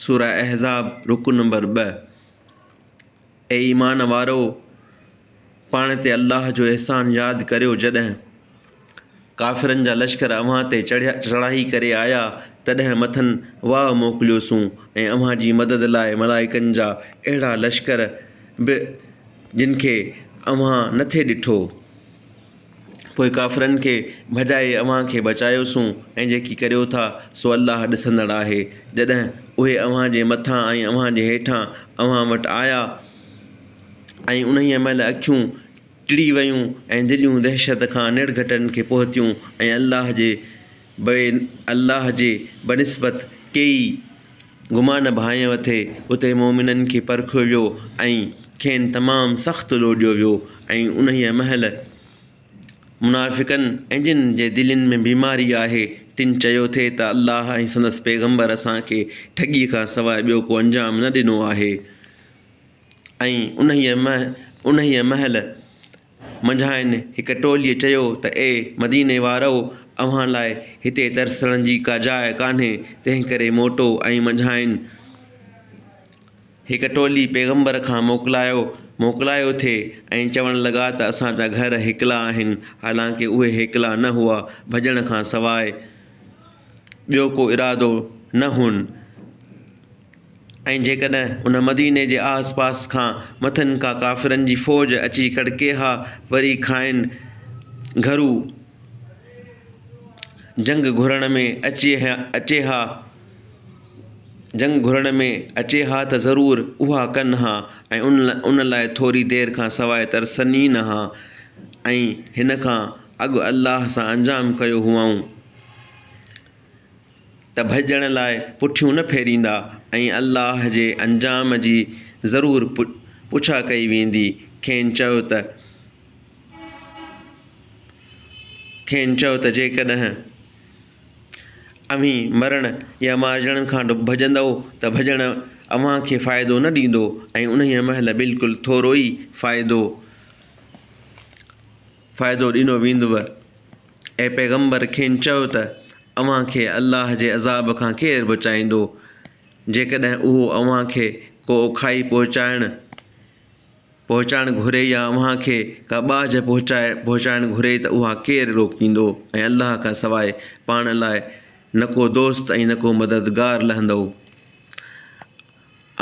سوره احزاب رڪوع نمبر 2. اي ايمان وارؤ! پاڻ تي الله جو احسان ياد ڪريو جڏهن ڪافرن جا لشڪر اوهان تي چڙهيا چڙهائي ڪري آيا تڏهن مٿن واء موڪليوسون ۽ اوهان جي مدد لاء ملائڪن جا اهڙا لشڪر به جن کي اوهان نٿي ڏٺو. پوء ڪافرن کي ڀڄائي اوهان کي بچايوسون ۽ جيڪي ڪريو ٿا سو الله ڏسندڙ آهي. جڏهن اهي اوهان جي مٿان ۽ اوهان جي هيٺان اوهان وٽ آيا ۽ انهيء مهل اکيون ٽڙي ويون ۽ دليون دهشت کان نڙگهٽن کي پهتيون ۽ الله جي الله جي بنسبت ڪيئي گمان ڀانئيو ٿي، اتي مؤمنن کي پرکيو ويو ۽ کين تمام سخت لوڏيو ويو ۽ انهيء مهل منافقن ۽ جن جي دلين ۾ بيماري آهي، تن چيو ٿي ته الله ۽ سندس پيغمبر اسان کي ٺڳيء کان سواء ٻيو ڪو انجام نه ڏنو آهي ۽ انهيء مهل منجهانئن هڪ ٽوليء چيو ته اي مديني وارؤ! اوهان لاء هتي ترسڻ جي ڪا جاء ڪانهي، تنهنڪري موٽو ۽ منجهانئن هڪ ٽولي پيغمبر کان موڪلايو موڪلايو ٿي ۽ چوڻ لڳا ته اسان جا گهر هيڪلا آهن، حالانڪه اهي هيڪلا نه هئا، ڀڄڻ کان سواء ٻيو ڪو ارادو نه هئن. ۽ جيڪڏهن ان مديني جي آس پاس کان مٿن ڪا ڪافرن جي فوج اچي ڪڙڪي ها، وري کانئن گهرو جنگ گهرڻ ۾ اچي ها جنگ گهرڻ ۾ اچي ها ته ضرور اها ڪن ها ۽ ان لاء ٿوري دير کان سواء ترسن ئي نه ها ۽ هن کان اڳ الله سان انجام ڪيو هئائون. ته ڀڄڻ لاء پٺيون نه ڦيريندا ۽ الله جي انجام جي ضرور پڇا ڪئي ويندي. کين چئو ته کين چئو ته جيڪڏهن اوهين مرڻ يا مارجڻ کان ڀڄندؤ ته ڀڄڻ اوهان کي فائدو نه ڏيندو ۽ انهيء مهل بلڪل ٿورو ئي فائدو فائدو ڏنو ويندو. اي پيغمبر! کين چئو ته، اوهان کي الله جي عذاب کان ڪير بچائيندو؟ جيڪڏهن اهو اوهان کي ڪو اوکائي پهچائڻ پهچائڻ گهري يا اوهان کي ڪا ٻاجهه پهچائي پهچائڻ گهري ته اها ڪير روڪيندو؟ ۽ الله کان سواء پاڻ لاء نه ڪو دوست ۽ نه ڪو مددگار لهندؤ.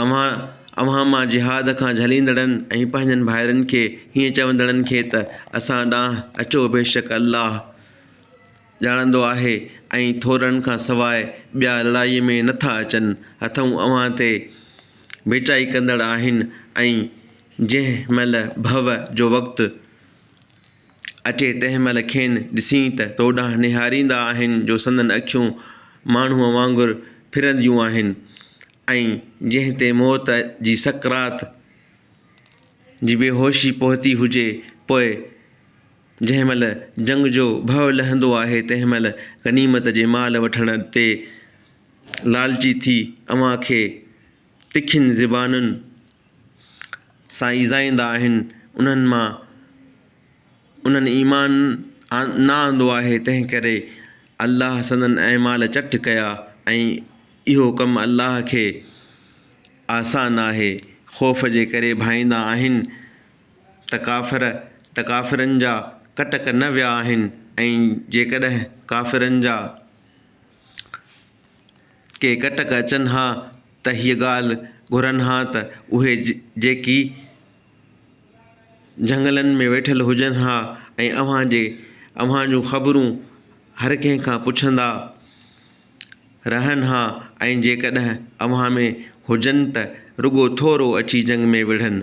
اوهان اوهان مان جهاد کان جهليندڙن ۽ پنهنجن ڀائرن کي هيئن چوندڙن کي ته اسان ڏانهن اچو بيشڪ الله ڄاڻندو آهي ۽ ٿورن کان سواء ٻيا لڙائي ۾ نه ٿا اچن هٿئون اوهان تي ڀيچائي ڪندڙ آهن ۽ جنهن مهل ڀؤ جو وقت اچي تنهن مهل کين ڏسين ته تو ڏانهن نهاريندا آهن جو سندن اکيون ماڻهوء وانگر ڦرنديون آهن ۽ جنهن تي موت جي سڪرات جي بيهوشي پهتي هجي پوء جنهن مهل جنگ جو ڀؤ لهندو آهي تنهن مهل غنيمت جي مال وٺڻ تي لالچي ٿي اوهان کي تکين زبانن سان ايذائيندا آهن انهن مان انهن ايمان نه آندو آهي تنهن ڪري الله سندن اعمال چٽ ڪيا ۽ اهو ڪم الله کي آسان آهي خوف جي ڪري ڀائيندا آهن ته ڪافر ته ڪافرن جا ڪٽڪ نه ويا آهن ۽ جيڪڏهن ڪافرن جا ڪي ڪٽڪ اچن ها ته هيء ڳالهه گهرن ها ته اهي جيڪي جهنگلن ۾ ويٺل هجن ها ۽ اوهان جي اوهان جون خبرون هر ڪنهن کان پڇندا رهن ها ۽ جيڪڏهن اوهان ۾ هجن ته رڳو ٿورو اچي جنگ ۾ وڙهن.